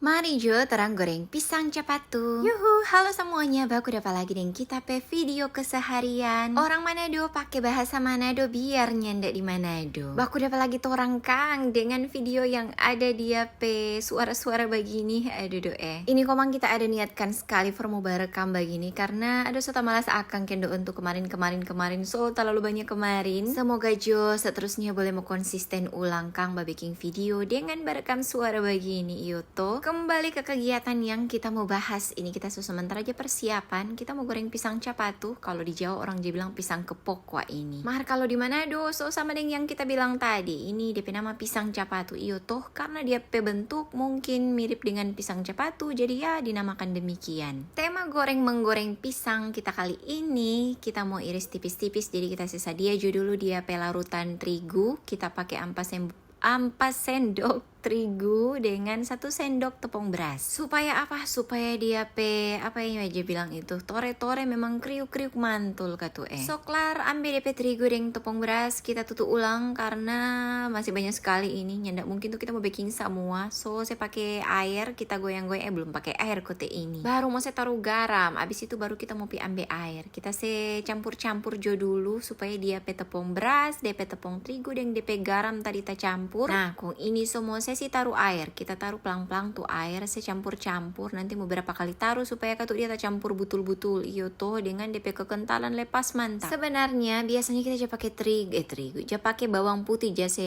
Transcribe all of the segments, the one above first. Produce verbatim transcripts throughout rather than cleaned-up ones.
Mari jo torang goreng pisang capatu. Yuhu, halo semuanya, baku dapa lagi deng kita pe video keseharian. Orang Manado pake bahasa Manado biar nyanda di Manado. Baku dapa lagi torang kang dengan video yang ada dia pe suara-suara bagini. Aduh do eh. Ini komang kita ada niatkan sekali for mo barekam bagini karena aduh so tamalas akang kendo untuk kemarin-kemarin kemarin. So talalu banyak kemarin. Semoga jo seterusnya boleh mo konsisten ulang kang babeking video dengan barekam suara bagini iyo to. Kembali ke kegiatan yang kita mo bahas ini, kita so sementara ja persiapan, kita mo goreng pisang capatu, kalo di Jawa orang ja bilang pisang kepok kwa ini. Mar kalo di Manado, so sama deng yang kita bilang tadi, ini depe nama pisang capatu, iyo toh, karna dia pe bentuk mungkin mirip dengan pisang capatu, jadi ya dinamakan demikian. Tema goreng menggoreng pisang kita kali ini, kita mo iris tipis-tipis, jadi kita se sadia jo dulu dia pe larutan trigu, kita pake ampas sem-, ampas sendok trigu dengan satu sendok tepung beras. Supaya apa? Supaya dia pe, apa yang aja bilang itu, tore-tore memang kriuk-kriuk mantul katu eh. So klar, ambe depe trigu deng tepung beras, kita tutu ulang karna masih banyak sekali ini. Nyanda mungkin tu kita mo beking samua. So, se pake aer, kita goyang-goyang, eh, belum pake aer kote ini. Baru mo se taru garam, abis itu baru kita mo pi ambe aer. Kita se campur-campur jo dulu supaya dia pe tepung beras, depe tepung trigu, deng depe garam tadi tacampur. Nah, kong ini so mo se si taru aer. Kita taru plang-plang tu aer, se campur-campur. Nanti mo berapa kali taru supaya katu dia tacampur butul-butul. Iyo to, dengan depe kekentalan lepas mantap. Sebenarnya, biasanya kita ja pake trig-, eh, trigu, ja pake bawang putih, ja se,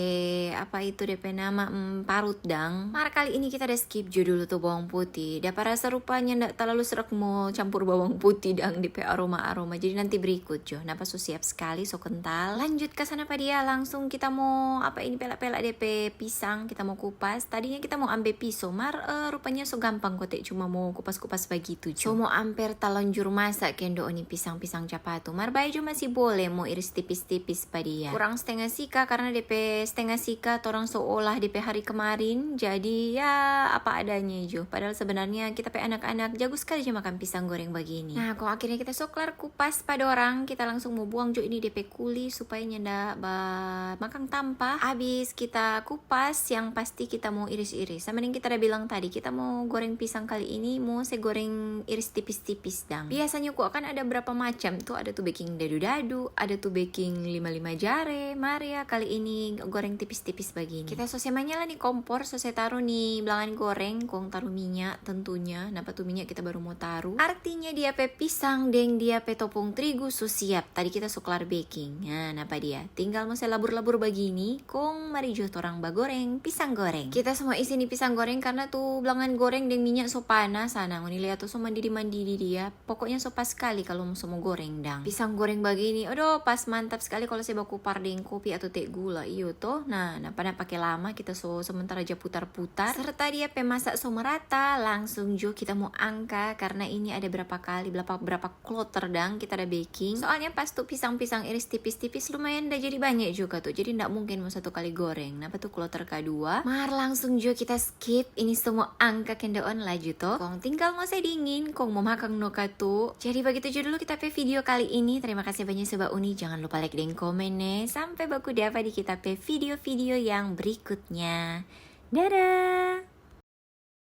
apa itu depe nama, mm, parut dang. Mar kali ini kita ada skip jo dulu tu bawang putih. Dapa rasa rupanya nda talalu serak mo campur bawang putih dang, depe aroma-aroma. Jadi nanti berikut jo. Napa so siap skali, so kental. Lanjut ka sana pa dia, langsung kita mo, apa ini, pela-pela depe pisang, kita mo kupas. Tadinya kita mo ambe piso, mar, eh, rupanya so gampang kote, cuma mo kupas-kupas bagitu jo. So mo amper talanjur masa kendo oni pisang-pisang capatu. Mar bae jo masih bole mo iris tipis-tipis pa dia. Kurang stenga sika, karna depe stenga sika torang so olah depe hari kemarin. Jadi ya apa adanya jo. Padahal sebenarnya kita pe anak-anak jago skali jo makan pisang goreng bagini. Nah, kong akhirnya kita so klar kupas pa dorang, kita langsung mo buang jo ini depe kuli supaya nyanda ba-, makang tampa. Abis kita kupas, yang pasti kita mo iris-iris. Sama deng kita da bilang tadi, kita mo goreng pisang kali ini, mo se goreng iris tipis-tipis dang. Biasanya kwa kan ada berapa macam tu, ada tu beking dadu-dadu, ada tu beking lima-lima jare. Mar ya, kali ini goreng tipis-tipis bagini. Kita so se manyala ni kompor, so se taru ni blangan goreng, kong taru minya tentunya. Napa tu minya kita baru mo taru. Artinya dia pe pisang deng dia pe tepung trigu so siap. Tadi kita so klar beking. Nah, napa dia? Tinggal mo se labur-labur bagini, kong mari jo torang bagoreng pisang goreng. Kita so mo isi ni pisang goreng karna tu blangan goreng deng minya so panas sana. Ngoni lia tu so mandidi-mandidi dia. Pokoknya so pas skali kalu so mo goreng dang. Pisang goreng bagini, aduh, pas mantap skali kalu se bakupar deng kopi atau te gula, iyo to. Nah, napa nda pake lama, kita so sementara ja putar-putar. Serta dia pe masa so merata, langsung jo kita mo angka, karna ini ada berapa kali, berapa, berapa kloter dang kita da beking. Soalnya pas tu pisang-pisang iris tipis-tipis lumayan da jadi banya juga tu, jadi nda mungkin mo satu kali goreng. Napa tu kloter kadua? Mar langsung jo kita skip, ini so mo angka kendoon laju to. Kong tinggal mo se dingin, kong mo makang no katu. Jadi bagitu jo dulu kita pe video kali ini. Terima kasih banya so ba uni, jangan lupa like deng komen ne. Sampe baku dapa di kita pe video-video yang berikutnya. Dadah!